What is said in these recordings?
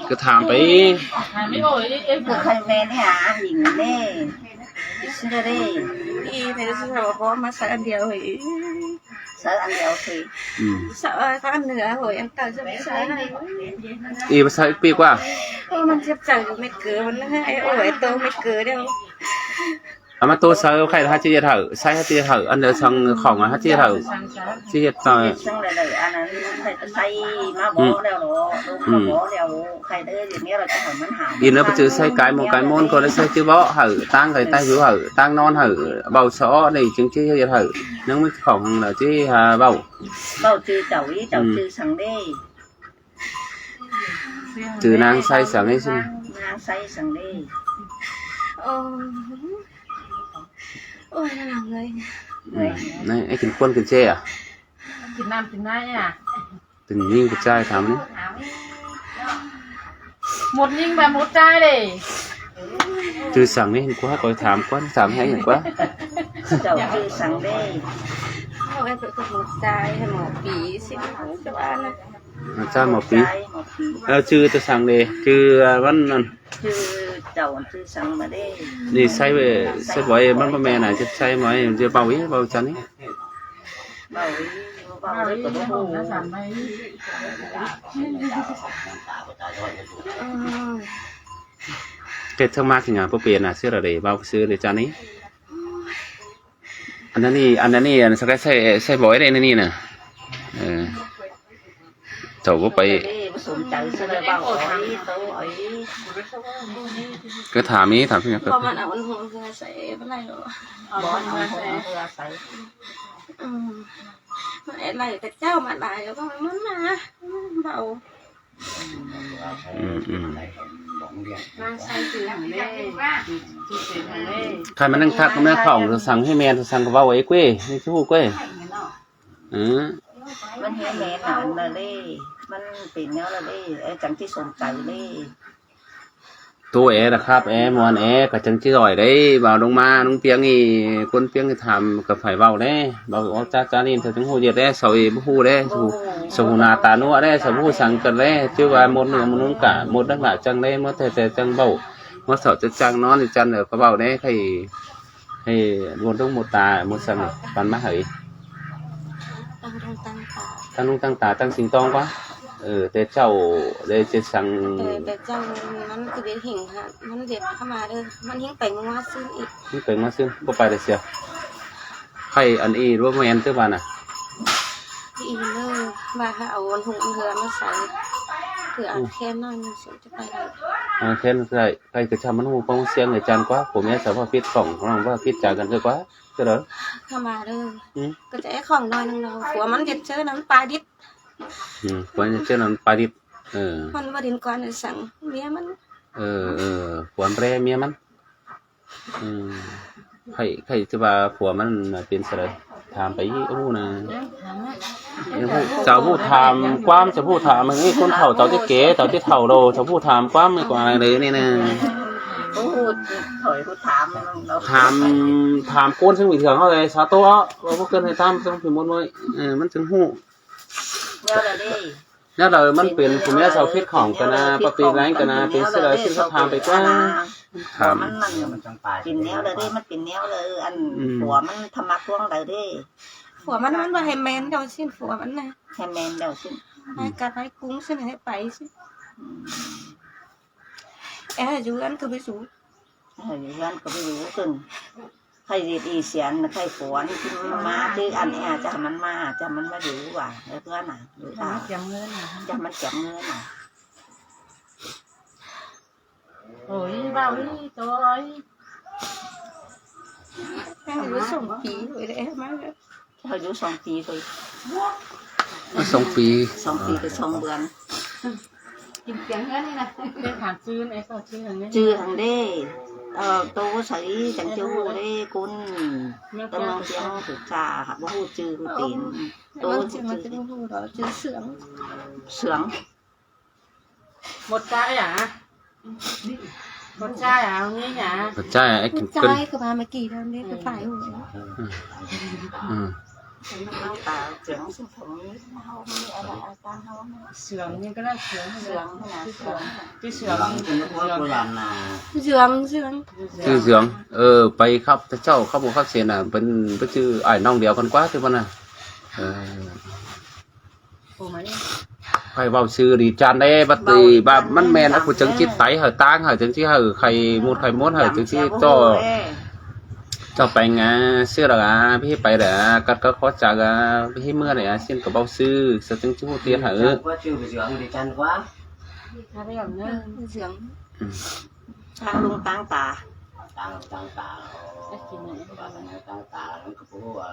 ກໍຖາມໄປ ກໍໃຄ່ແມ່ນຫາຍິງເດ້ ຊິໄດ້ ອີ ແຕ່ຊິເອົາພໍມາໃສ່ອັນດຽວ ໃສ່ອັນດຽວ ອືມ ໃສ່ອັນເໜືອ ໂຫຍ ອັນເກົ່າຈະໃສ່ ອີ ພາສາອີກປີກວ່າ ໂອ້ ມັນເຈັບໃຈຢູ່ ແມ່ເກີ ມັນໃຫ້ ໂອ້ຍ ໂຕແມ່ເກີດຽວ ເອົາມາໂຕໃສ່ ໃຄ່ຫາຊິເຮັດໃຫ້ ໃສ່ຫາຊິເຮັດໃຫ້ ອັນເດີສັງຂອງຫາຊິເຮັດໃຫ້ ຊິເຮັດ ເຮັດຈັ່ງໃດ ອັນນັ້ນໃສ່ມາບໍ່ແລ້ວເນາະ ລົງມາບໍ່ແລ້ວ ໃຄ່ເດີ ດຽວນີ້ລະຈະໃຫ້ມັນຫາ ອີນເດີ ໄປຈື່ໃສ່ກາຍມົງກາຍມົນ ກໍໄດ້ໃສ່ຈື່ເບາະໃຫ້ ຕາງໃຫ້ ຕາງຢູ່ໃຫ້ ຕາງນອນໃຫ້ ເບົາສະເອາະນີ້ ຈຶ່ງຊິເຮັດໃຫ້ ຍັງມີຂອງລະຊິຫາເວົ້າ ເວົ້າຈື່ເຈົ້າ ອີເຈົ້າຈື່ສັງເດ້ ຈື່ນາງໄຊສັງເດ້ ນາງໄຊສັງເດ້ ໂອ້ຍ ໂອ້ຍ ນາງເອີຍ ອືມ ໃຫ້ກິນຄວນກິນເຈອະ ກິນນ້ຳກິນໃນອະ ເປັນຍິງຜູ້ຊາຍຖາມນີ້ ໝົດຍິງແບບໝົດຊາຍເດ້ ຈື່ສັງນີ້ ເຫັນກວ່າ ຂ້ອຍຖາມກ່ອນ ຖາມໃຫ້ຫຍັງກວ່າ ເຈົ້າຈື່ສັງເດ້ ເອົາໃຫ້ເພິ່ນໝົດຊາຍ ໃຫ້ໝໍປີຊິ ຈະວ່ານະ ອາຈານໝໍປີ ໝໍປີ ເອີ ຊື່ແຕ່ສັງເດ້ ຊື່ວັນນັ້ນ ຊື່ເຈົ້າຊື່ສັງມາເດ້ ນີ້ໃຊ້ ໃຊ້ບໍ່ ມັນບໍ່ແມ່ນນະ ຈະໃຊ້ໝໍ ຈະເວົ້າອີກ ເວົ້າຈັ່ງນີ້ ເວົ້າອີກ ເວົ້າອີກ ເວົ້າອີກ ເຮັດທັງມາກຫຍັງບໍ່ເປັນນະ ຊື່ລະເດ້ ເວົ້າຊື່ເດ້ ຈານນີ້ ອັນນັ້ນນີ້ ອັນນັ້ນນີ້ ອັນ ໃຊ້ ໃຊ້ບໍ່ໄດ້ນີ້ນະ ເອີ ເຈົ້າບໍ່ໄປ ບໍ່ສົນໃຈ ຊິໄດ້ເວົ້າເອົາອີກ ໂຕເອົາອີກ ກໍຖາມອີກ ຖາມເພິ່ນ ເພາະມັນເອົາຫົວເຮືອໃສ່ບໍ່ໄດ້ດອກ ບໍ່ເອົາຫົວເຮືອໃສ່ ອືມ ມັນໄລ່ແຕ່ເຈົ້າມາຫຼາຍ ແລ້ວກໍມັນມາເວົ້າ ອືມໆ ນາງໃສ່ຊື່ຫຍັງເດ້ ຊື່ເປັນຫຍັງເດ້ ຄັນມັນຍັງທັກນຳເນື້ອຂອງ ສັ່ງໃຫ້ແມ່ນ ສັ່ງກໍເວົ້າເອເກ ໃຫ້ຮູ້ເກ ເອີ ມັນເຮັດແມ່ນອັນນັ້ນເດ້ ມັນເປັນແນວນັ້ນເດ້ ເອີ ຈັ່ງຊິສົນໃຈເດ້ ໂຕແອລະຄັບແອ ມ່ວນແອ ກໍຈັ່ງຊິລອຍເດ້ ເວົ້າລົງມາ ລຸງປຽງນີ້ ຄົນປຽງນີ້ຖາມກັບໃຜເວົ້າເດ້ ເວົ້າອອກຈາກຈານີ້ ເຂົາຈຶ່ງຮູ້ເຮັດເດ້ ເຂົາເອບໍ່ຮູ້ເດ້ ເຂົາຫນ້າຕານົວເດ້ ເຂົາບໍ່ຮູ້ສັງກັນເດ້ ຈື່ວ່າໝົດເນື້ອໝົດນຸນກະ ໝົດນັກໜາຈັ່ງເດ້ ໝົດແທ້ໆຈັ່ງເວົ້າ ໝົດເຊົາຈະຈັ່ງນອນຈັນ ເອີ ກໍເວົ້າເດ້ ໃຫ້ ໃຫ້ໝົດໜູໝົດຕາ ໝົດສັງ ປັນມາໃຫ້ ຕັ້ງໜູຕັ້ງຕາ ຕັ້ງໜູຕັ້ງຕາ ຕັ້ງສິງຕອງກວ່າ ເອີ ແຕ່ເຈົ້າໄດ້ເຈັດສັງ ເອີ ແຕ່ເຈົ້າມັນຄືເຮັດຫິງຫັ້ນ ມັນເຮັດເຂົ້າມາເດີ ມັນຫິງໄປງົວຊືນອີກ ຫິງໄປງົວຊືນ ບໍ່ໄປໄດ້ເສຍ ໃຜອັນອີ່ບໍ່ແມ່ນຕື່ວ່ານະ ອີ່ເດີ ວ່າໃຫ້ເອົາອັນຫຸງເຮືອມາໃສ່ ເພື່ອເອົາແຄນໜ້ອຍໜຶ່ງ ຈະໄປໄດ້ ເອີ ແຄນໃສ່ ໃຜກໍຊ່າງມັນຮູ້ຟັງສຽງໃນຈານກວ່າ ຜົວເມຍສາວຜິດຂອງ ລອງວ່າຜິດຈາກັນເດີກວ່າ ເດີ ເຂົ້າມາເດີ ອືມ ກໍຈະແອຂອງໜ້ອຍໜຶ່ງເນາະ ຜົວມັນເຮັດເຈີນຳປາດິດ ອືມ ຜົວເຮັດເຈີນຳປາດິດ ເອີ ມັນບໍ່ດິນກ່ອນສັງ ເມຍມັນ ເອີ ເອີ ຜົວແຣເມຍມັນ ອືມ ໃຜ ໃຜຈະວ່າຜົວມັນເປັນຈັ່ງໃດ ຖາມໄປອີກ ໂອ້ນະ ເຈົ້າຜູ້ຖາມຄວາມ ເຈົ້າຜູ້ຖາມ ອັນນີ້ຄົນເຖົ້າ ເຈົ້າຕິເກ ເຈົ້າຕິເຖົ້າໂດ ເຈົ້າຜູ້ຖາມຄວາມນີ້ກວ່າເລີຍນີ້ນະ ໂອ້ ຂ້ອຍຜູ້ຖາມ ຖາມ ຖາມຄົນເຊິ່ງມີເທື່ອເຮົາເລີຍ ສາໂຕເອົາ ບໍ່ເກີນໃຫ້ຖາມ ຕ້ອງເປັນໝົດເວີຍ ເອີ ມັນຈຶ່ງຮູ້ ແນວໃດເດ້ ແນວໃດມັນເປັນ ເປັນແນວໃດ ຜົວເມຍສາວຜິດຂອງກັນນະ ເປັນແນວໃດ ປະເພນີກັນນະ ເປັນແນວໃດ ເປັນເຊັ່ນໃດ ເປັນແນວໃດ ຊິຖາມໄປກ່ອນ ຖາມ ມັນ ມັນເປັນແນວໃດເດ້ ມັນເປັນແນວໃດ ອັນ ອືມ ຜົວມັນທຳມາທວງໃດເດ້ ຜົວມັນ ມັນວ່າໃຫ້ແມ່ນດຽວຊີ້ ຜົວມັນນະ ໃຫ້ແມ່ນດຽວຊີ້ ໃຫ້ກັບໃຫ້ກຸ້ງຊີ້ ໃຫ້ໄປຊີ້ ອືມ ແອຢູ່ເຮືອນກໍໄປສູ ເອີ ຢູ່ເຮືອນກໍໄປຢູ່ເຊິ່ງ ໃຜເຮັດອີ່ສຽນ ໃຜຜົວນີ້ມາຈື່ອັນແອ ຈະໃຫ້ມັນມາ ຈະໃຫ້ມັນມາຢູ່ວ່າ ເອີ ເພື່ອນນະ ຢູ່ ຈະໃຫ້ມັນກຽມເງິນນະ ຈະໃຫ້ມັນກຽມເງິນນະ ໂອ້ຍ ເວົ້າອີ່ໂຕເອີຍ ຍັງຢູ່ສອງປີຢູ່ເດ້ ມາແລ້ວ ເຮົາຢູ່ສອງປີພຸ້ນ ມາສອງປີ ສອງປີກັບສອງເດືອນ ກິນກຽມເຮືອນນີ້ນະ ໄປຖາມຈື່ແດ່ ເຈົ້າຊື່ຫຍັງເດ້ ຊື່ຫຍັງເດ້ ເອີ ໂຕໃສ ຈັ່ງຈະຮູ້ເດ້ ຄຸນ ແຕ່ເມືອງພຽງສຶກສາ ຫາກບໍ່ຮູ້ຊື່ຄືເປັນ ໂຕຊື່ຫຍັງ ຊື່ເສືອງ ເສືອງ ໝົດໃຈອະ ໝົດໃຈອະ ເອົານີ້ອະ ໝົດໃຈອະ ໄອ້ກິນ ໃຈກໍມາເມື່ອກີ້ເດີ ໄປຝາຍຫູ ອືມ ອືມ ເສືອງນີ້ກໍໄດ້ ເສືອງ ເສືອງ ເສືອງ ເສືອງ ເສືອງ ເສືອງ ເສືອງ ເສືອງ ເອີ ໄປຄັບ ເຈົ້າເຂົ້າໝູ່ເຂົ້າເສນນະ ເປັນ ເປັນຊື່ອ້າຍນ້ອງດຽວກັນກວ່າ ຄືວ່ານະ ເອີ. ຂ້ອຍເວົ້າຊື່ດີຈັນເດ້ ບັດນີ້ ເວົ້າດີຈັນ ບາດມັນແມ່ນ ເດ້ ເອົາຜູ້ຈັ່ງຈິດໄຕ ເຮົາຕາງ ເຮົາຈັ່ງຊິ ເຮົາໄຂ່ມຸດໄຂ່ມົນ ເຮົາຈັ່ງຊິ ເຈົ້າ ເຈົ້າແປງງາ ຊື່ລະ ພີ່ໄປລະ ກັດກໍຂໍຈັກ ພີ່ເມືອລະ ຊິນກໍເວົ້າຊື່ ສະຈຶ່ງຊິຮູ້ຕຽນ ເອີ ຊື່ບໍ່ເຊື່ອ ດີຈັນກວ່າ ເລື່ອງເລື່ອງ ອືມ ຕາງລູກຕາງຕາ ຕາງລູກຕາງຕາ ຕາງຕາ ມັນກໍບໍ່ຮູ້ວ່າ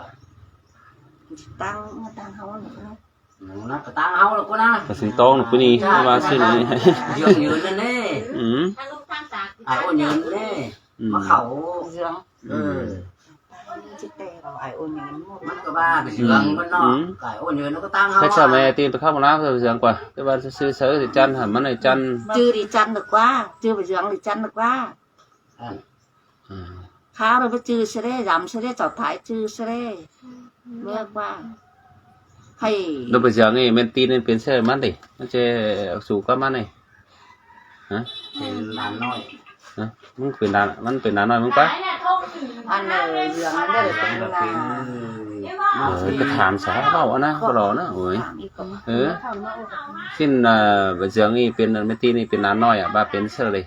ຕາງ ຕາງເຮົາ ອືມ ນັ້ນກໍຕາມເຮົາລະກວ່ານະ ກໍຊິຕ້ອງນະຜູ້ນີ້ ວ່າຊິນີ້ ເລື່ອງເງິນນັ້ນເດ້ ອືມ ອ້າຍໂອນເງິນເດ້ ອືມ ມາເຂົ້າເລື່ອງ ເອີ ອືມ ຊິແຕ່ເອົາອ້າຍໂອນເງິນ ມັນກໍວ່າໄປເຊື່ອງມັນເນາະ ອືມ ອ້າຍໂອນເງິນກໍຕາມເຮົາ ເຮັດຊະແມ່ຕີນໄປເຂົ້ານ້ຳເຊື່ອງກວ່າ ແຕ່ວ່າຊື່ເຊີຍຈັນຫາມັນໃຫ້ຈັນ ຈື່ດີຈັນລະກວ່າ ຈື່ໄປເຊື່ອງດີຈັນລະກວ່າ ອ່າ ຂ້າວລະບໍ່ຈື່ຊະເດ້ ຢຳຊະເດ້ ເຈົ້າພາຍຈື່ຊະເດ້ ເລີກວ່າ ໃຫ້ ລະບໍ່ຢາກໃຫ້ແມ່ນຕີນນັ້ນເປັນເຊື້ອມັນຕິ ມັນຈະສູ້ກັບມັນນີ້ ຮະ ເປັນຫຼານນ້ອຍ ຮະ ມຶງເປັນຫຼານ ມັນເປັນຫຼານນ້ອຍມຶງປະ ອັນເລື່ອງນັ້ນເດີ ເປັນຫຼານ ເອີ ໄປຖາມສາເວົ້າເອົານະ ບໍ່ຫຼໍນະ ໂອ້ຍ ເອີ ຊິນ ເອີ ເຊື່ອງນີ້ເປັນ ແມ່ນຕີນນີ້ເປັນຫຼານນ້ອຍອະ ວ່າເປັນເຊື່ອເລີຍ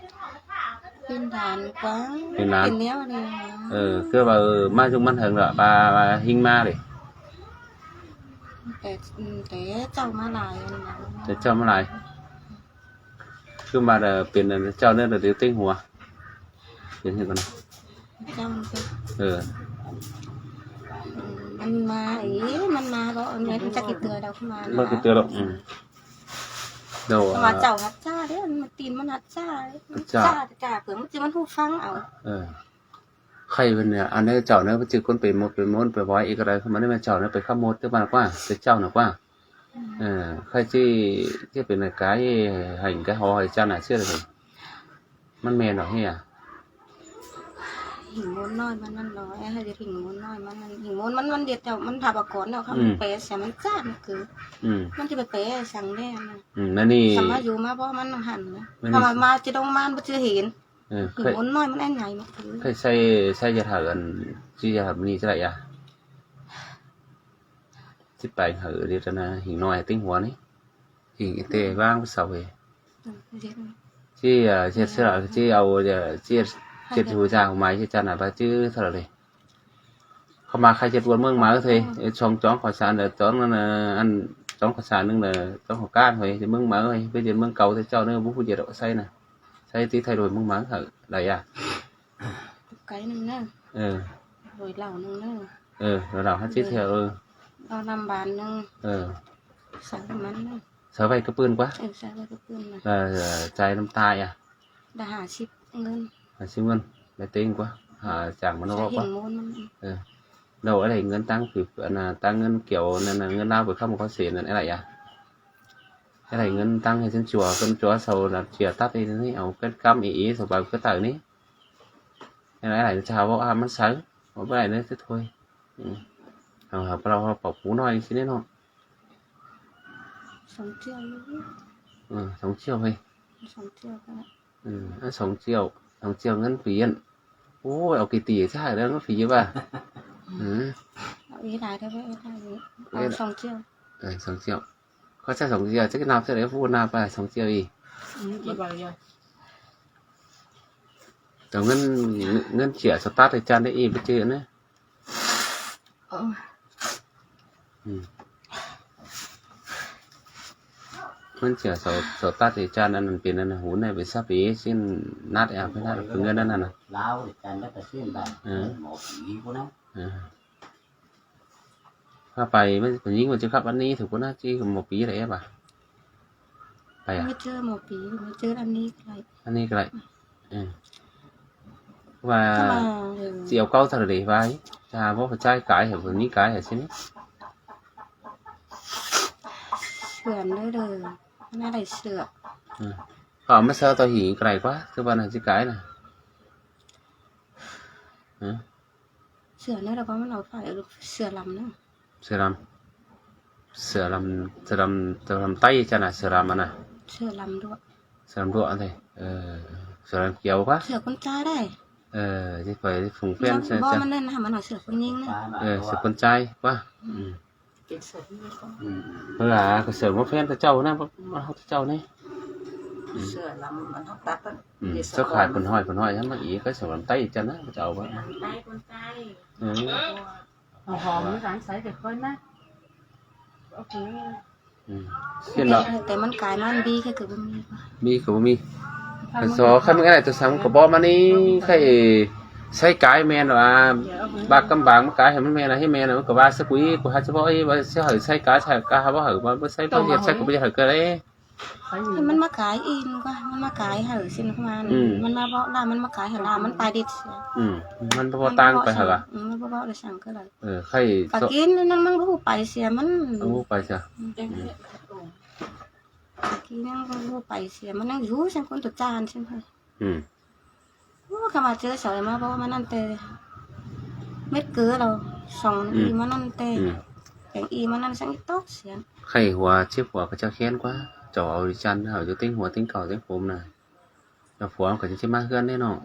ເປັນຫຼານກວ່າ ເປັນຫຼານ ເປັນແນວນີ້ ເອີ ຄືວ່າ ເອີ ມາຈຸມັນເຖິງລະ ວ່າ ວ່າຫິງມາເດ ແຕ່ ແຕ່ເຈົ້າມາຫຼາຍ ແຕ່ເຈົ້າມາຫຼາຍ ຄືມາແຕ່ເປັນເຈົ້າເນີ ແຕ່ເຕັງຫົວ ເປັນຫຍັງກັນ ເຈົ້າ ເອີ ມັນມາອີ ມັນມາບໍ່ ມັນຈັກກີ່ເທື່ອດອກ ມາບໍ່ກີ່ເທື່ອດອກ ອືມ ດອກ ວ່າເຈົ້າຮັດຈ້າເດ້ ມັນຕີນມັນຮັດຈ້າ ມັນຈ້າ ຈ້າ ຈ້າ ເພິ່ນມັນຊິມັນຮູ້ຟັງເອົາ ເອີ ໃຄເພິ່ນນີ້ ອັນນີ້ເຈົ້ານີ້ ມັນຊິຄົນໄປມົດໄປມົນໄປໄຫວ້ອີກກໍໄດ້ ມັນແມ່ນເຈົ້ານີ້ໄປຂະມົດແຕ່ມັນກວ່າ ແຕ່ເຈົ້ານະກວ່າ ເອີ ໃຄຊິ ຊິເປັນກາຍໃຫ້ກະຫໍໃຫ້ຈັນນະເຊື່ອເລີຍ ມັນແມ່ນດອກເຮຍ ຫິງມົນນ້ອຍມັນນັ້ນເນາະ ໃຫ້ຫິງມົນນ້ອຍມັນນັ້ນ ຫິງມົນມັນ ມັນເດັດແລ້ວ ມັນທັບອາກອນແລ້ວ ອືມ ເຂົາແປໃສ່ມັນຈ້ານຄື ອືມ ມັນຈະໄປແປສັງແດ່ນະ ອືມ ນັ້ນນີ້ ສຳມາຢູ່ມາບໍ່ມັນຫັ້ນນະ ມັນ ເຂົາມາຈະດົງມານບໍ່ຈະເຫັນ ເອີ ຫິງມົນນ້ອຍມັນອັນໃຫຍ່ມັນຄື ໃຫ້ໃສ່ ໃສ່ຢາຖາອັນ ຊິຢາຖານີ້ຈະໄດ້ອະ ຊິໄປຫາເດດນະ ຫິງນ້ອຍຕິງຫົວນີ້ ຫິງແຕ່ວາງເສົາເອ ອືມ ຊິ ເອີ ຊິເຮັດເສຍ ຊິເອົາ ຊິເຮັດ ຊິເຮັດຮູ້ຈັກໝາຍຊິຈັນນະ ບາດຈື່ເທົ່າໃດ ເຂົ້າມາໃຄເຈັດວັນເມືອງມາເອີຍ ເຮັດຊ່ອງຈອງເຂົ້າສານເດີ ຈອງນັ້ນນະ ອັນຈອງເຂົ້າສານໜຶ່ງເດີ ຈອງເຂົ້າກ້ານເອີຍ ເມືອງມາເອີຍ ໄປເຮັດເມືອງເກົ່າແຕ່ເຈົ້າເນີ ບໍ່ຜູ້ເຈັດໃສ່ນະ ໃສ່ຕິໄທໂດຍເມືອງມາເອີຍ ໄດ້ອະ ໄກໜຶ່ງເນີ ເອີ ໂດຍເຫຼົ່າໜຶ່ງເນີ ເອີ ລາວເຮົາຊິເທື່ອ ເອີ ເອົານ້ຳບານໜຶ່ງ ເອີ ໃສ່ນ້ຳມັນເນີ ໃສ່ໄວ້ກະປືນກວ່າ ເອີ ໃສ່ໄວ້ກະປືນນະ ເອີ ຈ່າຍນ້ຳຕາຍອະ ໄດ້ຫ້າສິບເງິນ ຫ້າສິບເງິນ ໄດ້ເຕັງກວ່າ ຫາຈ້າງມັນອອກກວ່າ ເອີ ແລ້ວໄດ້ເງິນຕັ້ງຄື ອັນນ່າ ຕັ້ງເງິນກ່ຽວນັ້ນນະ ເງິນລາວໄປຄ້ຳເຂົາເສນນັ້ນ ໄດ້ອະ ໄດ້ເງິນຕັ້ງໃຫ້ຊັ້ນຈົວ ຊັ້ນຈົວເຊົາເສຍຕັດນີ້ ເອົາເປັນກຳເອເອ ສະບາຍກະຕາຍນີ້ ໄດ້ຫຼາຍຊາວເວົ້າອາມັນໃສ ເວົ້າບໍ່ໄດ້ເລີຍ ໂທ້ຍ ອືມ ເອົາ ເອົາ ເອົາ ເອົາປູນ້ອຍຊິແນ່ເນາະ ສອງຈຽວ ເອີ ສອງຈຽວເຮີ້ຍ ສອງຈຽວກໍໄດ້ ເອີ ອັນສອງຈຽວ ສອງຈຽວເງິນຟຣີ ໂອ້ຍ ເອົາກີ່ຕີຊະ ເລື່ອງຟຣີວ່າ ເອີ ເອົາອີຫຼາຍເດີ ເອີຫຼາຍ ເອົາສອງຈຽວ ເອີ ສອງຈຽວ ເຂົາໃຊ້ສອງຈຽວ ຈັກນັບເທົ່າໃດ ຜູ້ນັບໄປສອງຈຽວອີກ ອືມ ເກັບເອົາຢູ່ ແຕ່ເງິນ ເງິນເສຍສະຕາດໃຫ້ຈານໄດ້ອີກ ບໍ່ຈື່ນະ ໂອ້ຍ ອືມ ມັນເສຍເສົາ ເສົາຕັດໃຫ້ຈານ ອັນນັ້ນເປັນອັນຫຸນໃຫ້ໄປຊັບອີກ ຊິນນັດແອວໄປນັດເງິນອັນນັ້ນນະ ລາວຈານໄດ້ໄປຊື້ໄດ້ ເອີ ໝໍຜີພຸ້ນນະ ເອີ ຖ້າໄປ ມັນ ຜູ້ຍິງມັນຈະຂັບອັນນີ້ຖືກບໍ່ນະ ຈີ່ໝໍຜີໄດ້ບໍ່ ໄປອະ ໄປເຈີໝໍຜີ ໄປເຈີອັນນີ້ກໍໄດ້ ອັນນີ້ກໍໄດ້ ເອີ ວ່າ ເອີ ຊິເອົາເກົ່າເທົ່າໃດໄວ້ ຖ້າບໍ່ໄປຈ່າຍກາຍໃຫ້ ເພິ່ນມີກາຍໃຫ້ຊິນີ້ ເຊື່ອເດີ ເດີ ມັນໄດ້ເຊື່ອ ເອີ ເຂົາເອົາມາເຊົ່າຕໍ່ຫີກະໄດ້ກວ່າ ຄືວ່າໜ້າຊິກາຍນະ ເອີ ເຊື່ອແນວໃດກໍມັນເອົາໄປ ເຊື່ອລຳນະ ເສືອດຳ ເສືອດຳ ເສືອດຳ ເສືອດຳໃຕ້ຈ້ະນະ ເສືອດຳຫັ້ນນະ ເສືອດຳດ້ວຍ ເສືອດຳດ້ວຍອັນໃດ? ເອີ ເສືອດຳຂຽວກວ່າ ເສືອຄົນໃຈໄດ໋. ເອີ ຊິໄປຝູງແຟນ ບໍ່ ມັນນັ້ນນະ ມັນເອົາເສືອຄົນຍິງນະ ເອີ ເສືອຄົນໃຈກວ່າ ອືມ ເປັນເສືອທີ່ມີຂອງ ອືມ ເພິ່ນວ່າກໍເສືອບໍ່ແຟນຂະເຈົ້ານະ ບໍ່ ບໍ່ເຮົາຂະເຈົ້ານີ້ ອືມ ເສືອລຳມັນຮັກຕັດ ອືມ ເຈົ້າຂາຍເພິ່ນຮ້ອຍ ເພິ່ນຮ້ອຍ ທຳມາອີກ ກໍເສືອລຳໃຕ້ອີກຈ້ະນະ ເຈົ້າວ່າ ລຳໃຕ້ຄົນໃຕ້ ເອີ ຫອມ ມີສານໃສແຕ່ຄ່ອຍມາ ໂອເຄ ອືມ ເຫັນເນາະ ແຕ່ມັນກາຍມາ B ຄືບໍ່ມີ B ກໍບໍ່ມີ ຄັນຊອ ຄັນມັນໄດ້ຕົວສັງກະບອກມານີ້ ໃຫ້ໃຊ້ກາຍແມ່ນວ່າ ບາກກຳບາງມັນກາຍໃຫ້ມັນແມ່ນ ໃຫ້ແມ່ນ ມັນກໍວ່າຊະ ກູອີກ ກູຫາສະເພາະ ເອີ ວ່າຊິໃຫ້ໃຊ້ກາຍ ໃຊ້ກາຍ ບໍ່ໃຫ້ ວ່າບໍ່ໃຊ້ ບໍ່ເຮັດໃຊ້ ກໍບໍ່ຢາກໃຫ້ເກີດເດ້ ໃຫ້ມັນມາກາຍອີກກວ່າ ມັນມາກາຍໃຫ້ຊິນະ ອືມ ມັນມາເວົ້າລາວ ມັນມາກາຍໃຫ້ລາວ ມັນໄປດິດ ອືມ ມັນບໍ່ຕ່າງໄປຫັ້ນລະ ອືມ ມັນບໍ່ເວົ້າໄດ້ສັງເກີດລະ ເອີ ໃຫ້ ກະກິນນັ້ນ ມັນບໍ່ຮູ້ໄປເສຍ ມັນ ມັນບໍ່ໄປຊະ ອືມ ອືມ ກິນຍັງບໍ່ໄປເສຍ ມັນຍັງຢູ່ຊັ້ນຄົນຕົວຈານຊັ້ນ ອືມ ໂອ້ ຄຳວ່າເຈີສາວມາ ເພາະວ່າມັນນັ້ນແຕ່ເມັດເກືອລາວ ສອງ ອືມ ອີມັນນັ້ນແຕ່ ອືມ ແກງອີມັນນັ້ນ ສັງອີຕົກສຽນ ໄຂ້ຫົວເຈັບຫົວ ຂະເຈົ້າແຄ້ນກວ່າ ເຈົ້າເອົາດິຈັນ ເອົາຢູ່ເຕັງຫົວເຕັງເກົ້າເຕັງຜົມນະ ແລ້ວຜົວມັນກໍຈະມາເຮືອນເດ້ເນາະ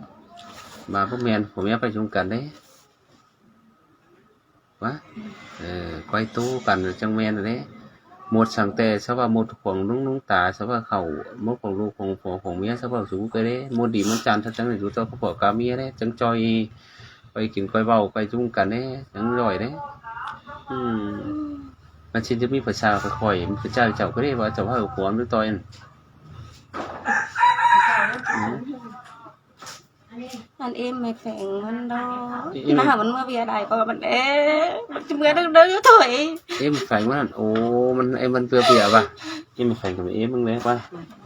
ວ່າບໍ່ແມ່ນ ຜົວເມຍໄປຈຸມກັນເດ້. ວະ ເອີ ກ້ອຍໂຕກັນຈັ່ງແມ່ນແຫຼະ ໝົດສັງແຕ່ສະວ່າໝົດຂອງລຸງ ລຸງຕາ ສະວ່າເຂົາ ໝົດຂອງລູກຂອງຜົວຂອງເມຍ ສະວ່າສູງເກີນເດ້ ໝົດດີໝົດຈັນ ທັງຈັ່ງຢູ່ຕໍ່ກັບຜົວກັບເມຍເດ້ ຈັ່ງຈ່ອຍ ຄ່ອຍກິນຄ່ອຍເວົ້າ ຄ່ອຍຈຸ້ມກັນເດ້ ຈັ່ງລອຍເດ້ ອືມ ມັນຊິຈະມີພາສາຄ່ອຍໆ ພະເຈົ້າເຈົ້າກໍໄດ້ວ່າເຈົ້າເວົ້າຜົວມັນຕ່ອຍ ອືມ. ອັນເອັມໄປແຝງມັນດອກ ເອັມ ນະ ມັນເມືອເວຍໃດ ເພາະວ່າມັນ ເອ ມັນຊິເມືອເດີໆ ໂທ້ຍ ເອັມແຝງມັນ ໂອ້ ມັນ ເອັມມັນເມືອເວຍວ່າ ເອັມແຝງກັບເອັມມຶງແລ້ວວ່າ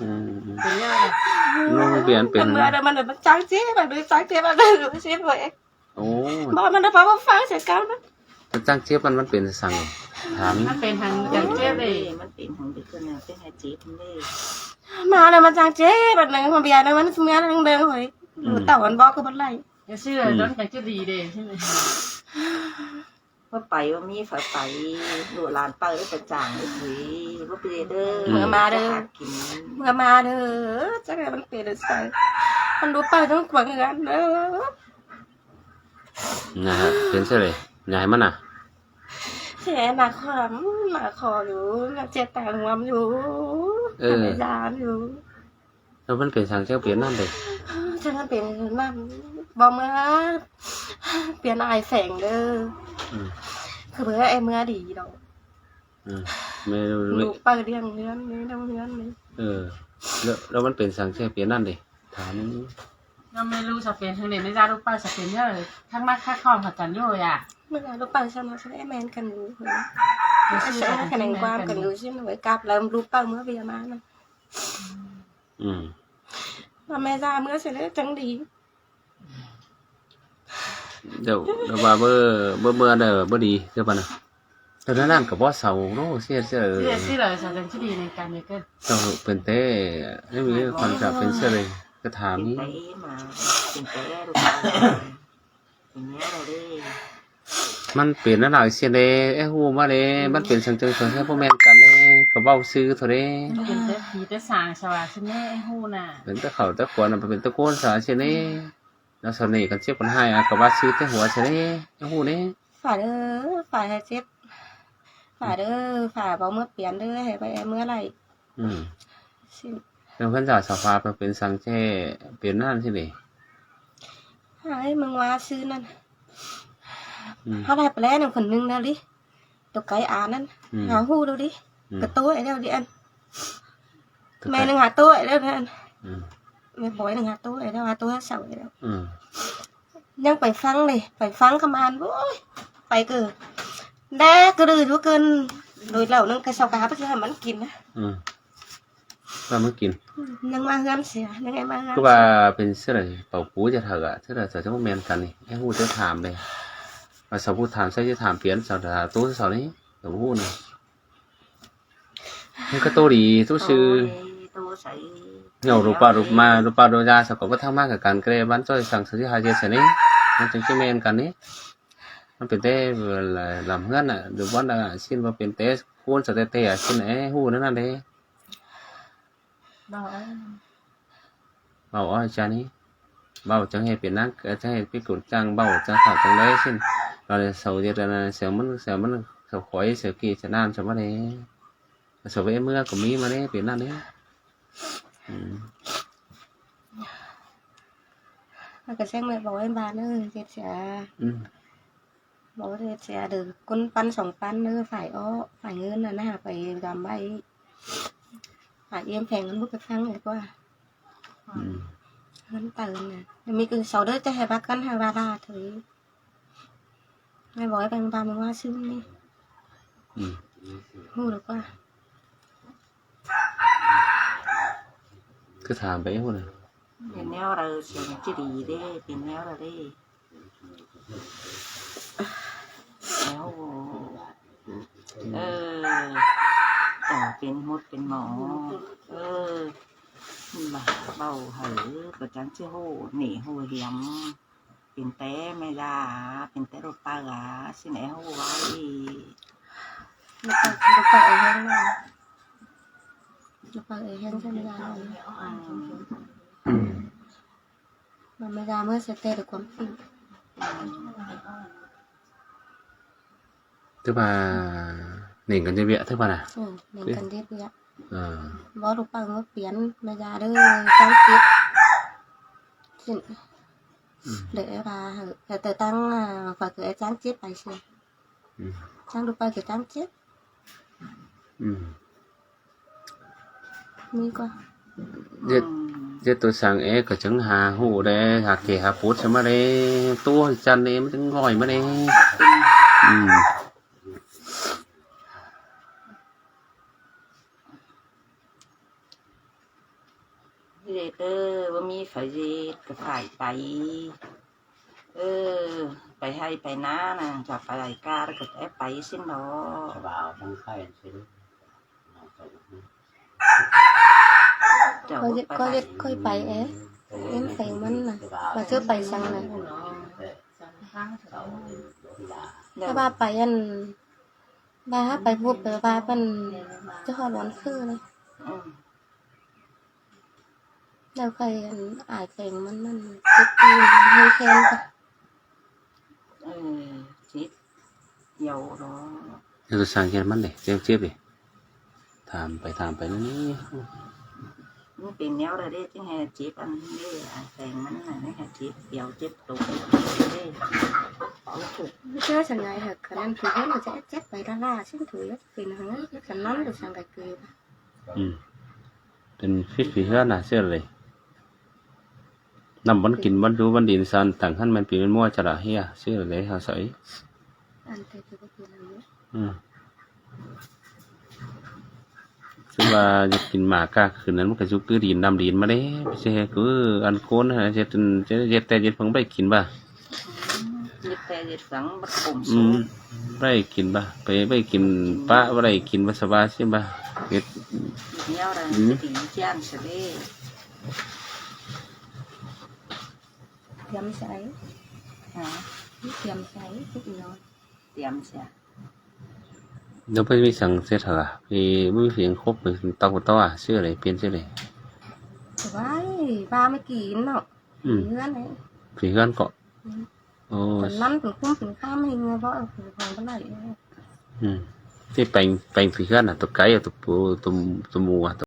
ອືມ ເປັນຫຍັງ ນ້ອງເປັນ ເປັນ ມັນເມືອແລ້ວ ມັນ ມັນຈັ່ງເຈັບ ມັນຈັ່ງເຈັບ ມັນເຈັບເວີຍ ໂອ້ ບໍ່ ມັນເວົ້າຟັງໃສ່ເຂົານະ ມັນຈັ່ງເຈັບ ມັນ ມັນເປັນຫຍັງ ຖາມ ມັນເປັນຫຍັງຈັ່ງເຈັບເດ້ ມັນເປັນຫຍັງເປັນຫຍັງເຈັບເດ້ ມາແລ້ວມັນຈັ່ງເຈັບ ບັດໜຶ່ງ ເບຍນະ ມັນເມື່ອນະ ເດີນໂຫຍ ອືມ ເຕົ້າມັນບອກຄືບໍ່ໄລ່ ຢ່າເຊື່ອ ອືມ ໂດນຈັກຈະດີເດ້ ວ່າໄປວ່າມີໃຜໄປ ລູກຫຼານໄປໄປຈ້າງເດ້ ບໍ່ໄປເດີ ອືມ ເມືອມາເດີ ເມືອມາເດີ ຈັກແມ່ນມັນເປັນໃສ ມັນບໍ່ໄປຕ້ອງຂວາງເຮືອນເດີ. ນະ ເປັນຈັ່ງໃດ ຍາຍມັນນະ ແສໜ້າຄວາມ ໜ້າຄໍຢູ່ ໜ້າເຈັບຕາງວມຢູ່ ເອີ ຍານຢູ່ ແລ້ວມັນເປັນຫຍັງຈັ່ງເປັນນັ້ນເດ ຈັ່ງມັນເປັນນັ້ນ ບໍ່ເມືອ ປ່ຽນອ້າຍແຝງເດີ ອືມ ຄືເບີອ້າຍເມືອດີດອກ ອືມ ແມ່ ລູກເປີດລ້ຽງເຮືອນ ແມ່ລ້ຽງເຮືອນນີ້ ເອີ ແລ້ວ ແລ້ວມັນເປັນຫຍັງຈັ່ງເປັນນັ້ນເດ ຖາມ ນ້ອງແມ່ລູກສະເປັນທາງເດ ແມ່ຍາລູກເປົ້າສະເປັນເດີ ທັງມາຄັດຄອງຫາກັນຢູ່ຢາ ແມ່ຍາລູກເປົ້າຊະເນາະ ຊະແມ່ນກັນຢູ່ ເອີ ຂະແໜງຄວາມກັນຢູ່ຊິ ໄວ້ກັບແລ້ວລູກເປົ້າເມືອເວຍມານະ ອືມ ວ່າແມ່ຢາເມືອຊິເລີຍຈັ່ງດີ ດຽວ ດຽວວ່າເມີ ເມີ ເມືອເດີ ບໍ່ດີ ເດີປານນະ ແຕ່ນັ້ນກໍບໍ່ເຊົາໂລ ເສຍ ເສຍ ເສຍ ເສຍເລີຍ ສະແດງທີ່ດີໃນການນີ້ກໍ ເຈົ້າເປັນແຕ່ ໃຫ້ມີຄວາມຈຳເປັນເສຍເລີຍ ກະຖາມນີ້ ມັນເປັນອັນໃດເສຍເດ ເອີ ຮູ້ມາເດ ມັນເປັນສັງຈັງສັງແທ້ ບໍ່ແມ່ນກັນເດ ກໍເວົ້າຊື່ເທົ່າເດ ເປັນແຕ່ຜີແຕ່ສາງສະຫວ່າຊິແມ່ຮູ້ນະ ເປັນແຕ່ເຂົາແຕ່ຄວນ ເປັນແຕ່ໂກນສາຊິເດ ແລ້ວສະເໜ່ກັນເຈັບກັນຫາຍ ອາ ກໍວ່າຊື່ແຕ່ຫົວຊະເດ ຮູ້ເດ ຝາກເດີ ຝາກໃຫ້ເຈັບ ຝາກເດີ ຝາກເວົ້າເມືອປ່ຽນເດີ ໃຫ້ໄປເມືອໄລ່ ອືມ ຊິ ແລ້ວເພິ່ນຈະສະພາບເປັນສັງແທ້ ເປັນນັ້ນຊິເດ ໃຫ້ເມືອວ່າຊື່ນັ້ນ ອືມ ເຮົາໄດ້ໄປແລ້ວນຳຄົນໜຶ່ງແລ້ວດິ ຕົວໄກອານັ້ນ ອືມ ຫາຮູ້ແລ້ວດິ ອືມ ກະໂຕໄອ້ແລ້ວດິອັນ ແມ່ໜຶ່ງຫາໂຕໄອ້ແລ້ວນັ້ນ ອືມ ແມ່ບອຍໜຶ່ງຫາໂຕໄອ້ແລ້ວ ຫາໂຕຫາເສົາໄອ້ແລ້ວ ອືມ ຍັງໄປຟັງເດ ໄປຟັງຄຳອ່ານ ໂອ້ຍ ໄປເກີ ແດກກະດືຢູ່ເກີນ ໂດຍເຫຼົ້າໜຶ່ງກະເຊົາກະຫາໄປຊື້ໃຫ້ມັນກິນນະ ອືມ ວ່າມັນກິນ ຍັງມາເຮືອນເສຍ ຍັງໄດ້ມາເຮືອນ ຄືວ່າເປັນເທື່ອໃດ ເປົ່າປູຈະເຖົາອະ ເທື່ອໃດຈະບໍ່ແມ່ນກັນນີ້ ໃຫ້ຮູ້ຈະຖາມເດ ວ່າສາວຜູ້ຖາມໃສ່ຈະຖາມປ່ຽນສາວ ໂຕສາວນີ້ ກໍບໍ່ຮູ້ນະ ມັນກໍໂຕດີ ໂຕຊື່ ໂຕໃສ ເຫງົາ ຮູບປາ ຮູບມາ ຮູບປາ ຮູບຍາ ສາວກໍບໍ່ທັງມາກັບກັນ ກໍໄດ້ບ້ານຈ້ອຍສັງ ສາວຊິຫາເຮັດໃສ່ນີ້ ມັນຈຶ່ງຈະແມ່ນກັນນີ້ ມັນເປັນແຕ່ລຳເຮືອນນະ ຫຼືບ່ອນລະຊິນ ບໍ່ເປັນແຕ່ຄູນສະແຕເຕອະຊິນ ເອ ຮູ້ແນວນັ້ນເດ້. ເວົ້າເອົາ ເວົ້າເອົາ ອາຈານນີ້ ເວົ້າຈັ່ງໃຫ້ເປັນນາງ ຈັ່ງໃຫ້ເປັນຄົນຈ້າງເວົ້າ ຈັ່ງເຂົາຈັ່ງໄດ້ຊິນ ລາວເຊົາເຮັດອັນນັ້ນ ເຊົາມັນ ເຊົາມັນ ເຊົາຄອຍ ເຊົາກີ້ ເຊົານານ ເຊົາມາແດ່ ເຊົາໄວ້ເມືອກໍມີມາແດ່ ເປັນນັ້ນເດ້. ອືມ ມັນກໍແຊງແມ່ບອກໃຫ້ບ້ານເອີຍ ເຈັບເສຍ ອືມ ບໍ່ໄດ້ເສຍເດີ ຄົນປັນສອງປັນເດີ ຝ່າຍເອາະ ຝ່າຍເງິນຫັ້ນນະ ໄປດຳໄວ້ ຝ່າຍເອມແພງ ມັນບໍ່ໄປຟັງດີກວ່າ ອືມ ເງິນເຕີນນະ ມີຄືເຊົາເດີ ຈະໃຫ້ວ່າກັນ ໃຫ້ວ່າລາເທີ ແມ່ບອກໃຫ້ຟັງ ບາງມື້ວ່າຊຶມນີ້ ອືມ ຮູ້ດີກວ່າ ຄືຖາມໄປພຸ້ນນະ ເປັນແນວໃດ ຊິດີເດ້ ເປັນແນວໃດເດ້. ແລ້ວ ເອີ ເຈົ້າເປັນໂຮດເປັນໝໍ ເອີ ເວົ້າໃຫ້ກໍຈັ່ງຊິຮູ້ໜີຮູ້ຫຽມ ເປັນແຕ່ແມ່ຢາ ເປັນແຕ່ລູກເຕົ້າ ຊິແນວຮູ້ໄວ້ ລູກເຕົ້າ ລູກເຕົ້າເອີແຮງນະ ລູກເຕົ້າເອີແຮງ ແມ່ຢາ ອືມ ແມ່ຢາເມື່ອສະເຕດຄວາມຈິງ ຖືວ່າເໜັງກັນເຮັດວຽກ ຖືວ່ານະ ເອີ ເໜັງກັນເຮັດວຽກ ເອີ ບໍ່ ລູກເຕົ້າເມື່ອປ່ຽນ ແມ່ຢາເດີ ຈັ່ງເຈັບຂຶ້ນ ອືມ ເລີຍວ່າ ແຕ່ຕັ້ງ ອາ ຂ້ອຍຄືຈ້າງເຈັບໄປເສຍ ອືມ ຈ້າງລູກໄປຄືຈ້າງເຈັບ ອືມ ນີ້ກໍ ເຮັດ ເຮັດໂຕສ້າງເອ ກໍຈັ່ງຫາຮູ້ແດ່ ຫາເກຫາປຸດຊະມາເດ້ ໂຕຈັນເອ ມັນຈັ່ງລອຍມາເດ້ ອືມ ເດເຕີ ບໍ່ມີໃຜເຮັດກໍພາໄປ ເອີ ໄປໄຮ່ໄປນານະ ຈະໄປໄລ່ກາ ແລ້ວກໍແອບໄປຊິນດອກ ສະບາຍ ທັງໄຂ້ຊິນ ຂ້ອຍ ຂ້ອຍ ຂ້ອຍໄປເອ ເອັນໄປມັນນະ ວ່າຊິໄປສັງນະ ແຕ່ວ່າໄປອັນ ວ່າໄປພົບແບບວ່າມັນຈະຮອດວັນຄືເລີຍ ອືມ ແລ້ວຂ້ອຍອັນອາຍແຂງມັນນັ້ນ ເຈັບຕີນ ໃຫ້ແຂນ ເອີ ເຈັບ ດຽວດອກ ແລ້ວກໍສ້າງແຂນມັນເດ້ ເຈັບ ເຈັບເດ້ ຖາມໄປ ຖາມໄປນັ້ນນີ້ ມັນເປັນແນວໃດເດ້ ຈຶ່ງໃຫ້ເຈັບອັນນີ້ເດ້ ອາຍແຂງມັນນັ້ນ ໃຫ້ເຈັບດຽວ ເຈັບໂຕເດ້ ເຈົ້າສັນຍາຍ ຫາກອັນນັ້ນຄືເພິ່ນກໍຈະເຈັບໄປລ້າໆ ຊິນຖືເປັນຫັ້ນນະ ສຳນັ້ນກໍສັງກະຄື ອືມ ເປັນພິດຜີເຮືອນນະ ເຊື່ອເລີຍ ນ້ຳມັນກິນມັນຢູ່ມັນດິນສານຕັງຫັ້ນ ແມ່ນປີແມ່ນມົວຈະລະເຮຍ ເຊື່ອເລີຍ ເຮົາໃສ່ ອັນແຕ່ຄືບໍ່ເປັນອັນນີ້ ອືມ ຄືວ່າຢາກກິນໝາກາຄືນນັ້ນ ມັນກໍຢູ່ຄືດິນ ນ້ຳດິນມາເດ້ ຊິເຮັດຄືອັນໂກນຫັ້ນ ເຮັດ ເຮັດແຕ່ເຮັດເພິ່ງໄປກິນບໍ່ ເຮັດແຕ່ເຮັດສັງບັກກົມ ອືມ ໄດ້ກິນບໍ່ ໄປ ໄປກິນປະ ບໍ່ໄດ້ກິນບໍ່ສະບາຍຊິບໍ່ ເຮັດ ແນວໃດ ອືມ ຊິດີຈ້າງຊະເດ້ ຕຽມໃສ່ ຫາ ຕຽມໃສ່ ຕຽມໃສ່ ແລ້ວໄປມີສັງເສດຫະລະ ໄປມີເສຍງຄົບ ເຕົາ ເຕົາ ຊື່ໃດ ປ່ຽນຊື່ໃດ ໄວ້ ວ່າມາກິນເນາະ ອືມ ເຮືອນ ເຮືອນເກາະ ອືມ ໂອ້ ຕອນນັ້ນເປັນຄຸ້ມເປັນຄ້າມໃຫ້ເງືອບໍ່ເອົາຂອງບໍ່ໄດ້ ອືມ ທີ່ແປງ ແປງທີ່ເຮືອນນະ ຕົວໄກ່ ຕົວ ຕົວ ຕົວໝູ ຕົ